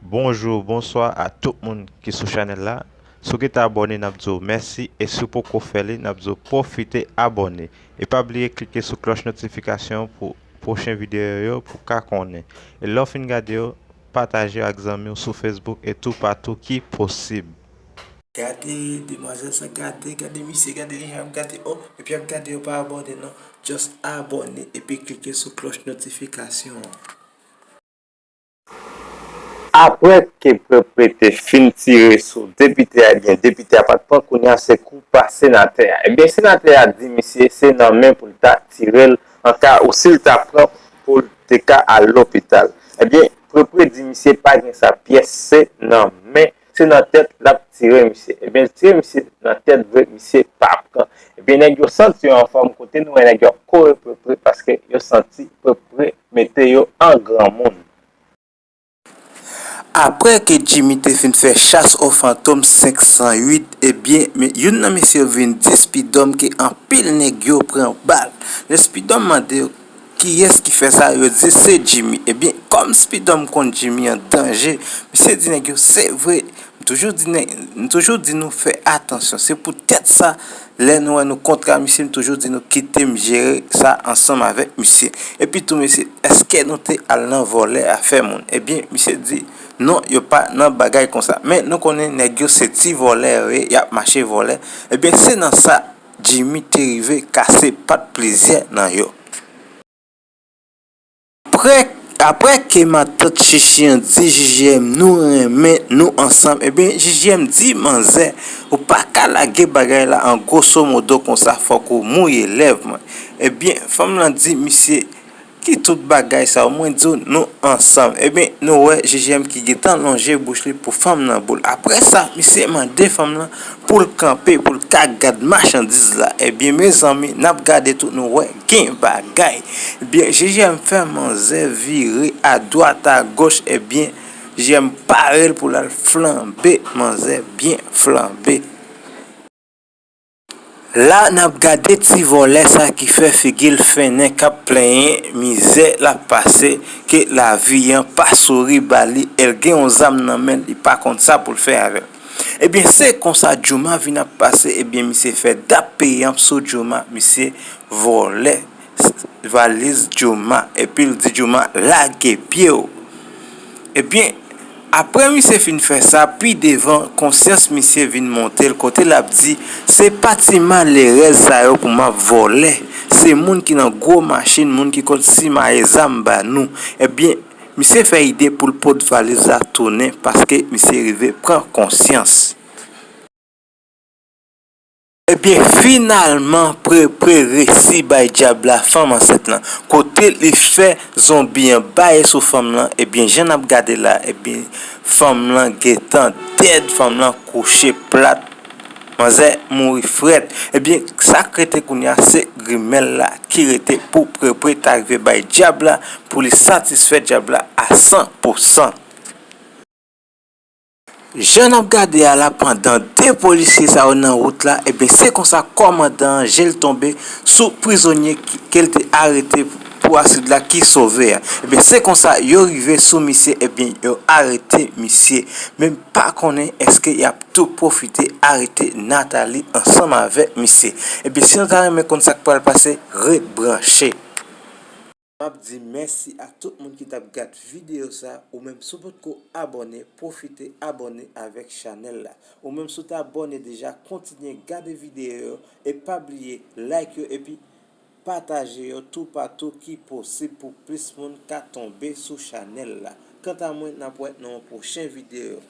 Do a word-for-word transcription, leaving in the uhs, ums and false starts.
Bonjou, bonswa a tout moun ki sou chanèl la. Si w gentan abòne, n ap di w mèsi, e si w poko fè li, n ap di w pwofite abòne. E pa bliye klike sou klòch notifikasyon pou pwochen videyo yo pou w ka konnen. E lè w fin gade yo, pataje yo ak zanmi w sou Facebook e toupatou ki posib. Gade demwazèl sa, gade, gade misye, gade li jan ap gade, oh, epi ap gade yo pa abòne non. Just abòne epi klike sou klòch notifikasyon an. Apre ke Prepre te fin tire sou depite a, ebyen, depite a pa t pran, kounye a se kou pa senatè a. Ebyen, senatè a di misye se nan men pou l ta tire l, an ka ou si l ta pran pou l te ka al lopital. Ebyen, Prepre di misye pa gen sa pyès, se nan men, se nan tèt l ap tire misye. Ebyen, l tire misye nan tèt vre, misye pa pran. Ebyen, nèg yo santi yo anfòm kote nou wè nèg yo ap kore Prepre paske yo santi Prepre mete yo an granmoun. Apre ke Jimmy te fin fè chas o fantom senk san uit, ebyen, men youn nan mesye yo vin di Spidòm ke anpil nèg yo pran bal. Lè Spidòm mande yo kiyès ki fè sa, yo di se Jimmy. Ebyen, kòm Spidòm konn Jimmy an danje, misye di nèg yo, se vre, m toujou di nèg, m toujou di nou fè atansyon. Se poutèt sa, lè nou wè nou kontra misye, m toujou di nou kite m jere sa ansanm avèk misye. Epi tou, mesye, èske nou te al nan vòlè afè moun? Ebyen, misye di, non, yo pa nan bagay konsa. Men nou konnen nèg yo se ti vòlè yo ye, y ap mache vòlè. Ebyen, se nan sa Jimmy te rive kase pat plizyè nan yo. Apre, apre ke matant Chichi an di J J M nou renmen, nou ansanm, ebyen, J J M di manzè, ou pa ka lage bagay la an gwoso modo konsa, fòk ou mouye lèv mwen. Ebyen, fanm lan di misye, ki tout bagay sa yo, mwen di w nou ansanm. Ebyen, nou wè J J M ki gentan lonje bouch li pou fanm nan boul. Apre sa, misye mande fanm lan pou l kanpe, pou l ka gad machandiz la. Ebyen, mezanmi, n ap gade tou, nou wè gen bagay. Ebyen, J J M fè manzè vire adwat agoch, ebyen, J J M pare l pou l al flanbe manzè byen flanbe. La, n ap gade ti vòlè sa ki fè figi l fennen, k ap plenyen mizè l ap pase, ke lavi an pa souri ba li, e l gen yon zam nan men l, li pa konn sa pou l fè avè l. Ebyen, se konsa Jooma vin ap pase, ebyen, misye fè dap peyamp sou Jooma, misye vòlè valiz Jooma, epi l di Jooma, lage pye w. Ebyen, apre misye fin fè sa, pi devan, konsyans misye vin monte l, kote l ap di, se pa ti malerèz sa yo pou m ap vòlè, se moun ki nan gwo machin, moun ki konn simaye zam ba nou. Ebyen, misye fè ide pou l pot valiz la tounen, paske misye rive pran konsyans. Ebyen, finalman, Prepre resi bay dyab la fanm ansent lan. Kote li fè zonbi an baye sou fanm lan, ebyen, jan n ap gade la, ebyen, fanm lan gentan dèd, fanm lan kouche plat. Manzè mouri frèt. Ebyen, sa k rete kounye a, se grimèl la ki rete pou Prepre ta rive bay dyab la, pou li satisfè dyab la a san pou san. Jan n ap gade a la, pandan de polisye sa yo nan wout la, ebyen, se konsa kòmandan an je l tonbe sou prizonye ki, ke l te arete pou asid la ki sove a. Ebyen, se konsa yo rive sou misye, ebyen, yo arete misye. Men m pa konnen èske y ap tou pwofite arete Nathalie ansanm avèk misye. Ebyen, si nou ta renmen konn sa k pral pase, ret branche. M ap di mèsi a tout moun ki t ap gad videyo sa. Ou menm, si w potko abòne, pwofite abòne avèk chanèl la. Ou menm, si w te abòne deja, kontinye gade videyo yo e pa bliye like yo epi pataje yo toupatou ki posib pou plis moun ka tonbe sou chanèl la. Kanta mwen, n ap wè nan yon pwochen videyo.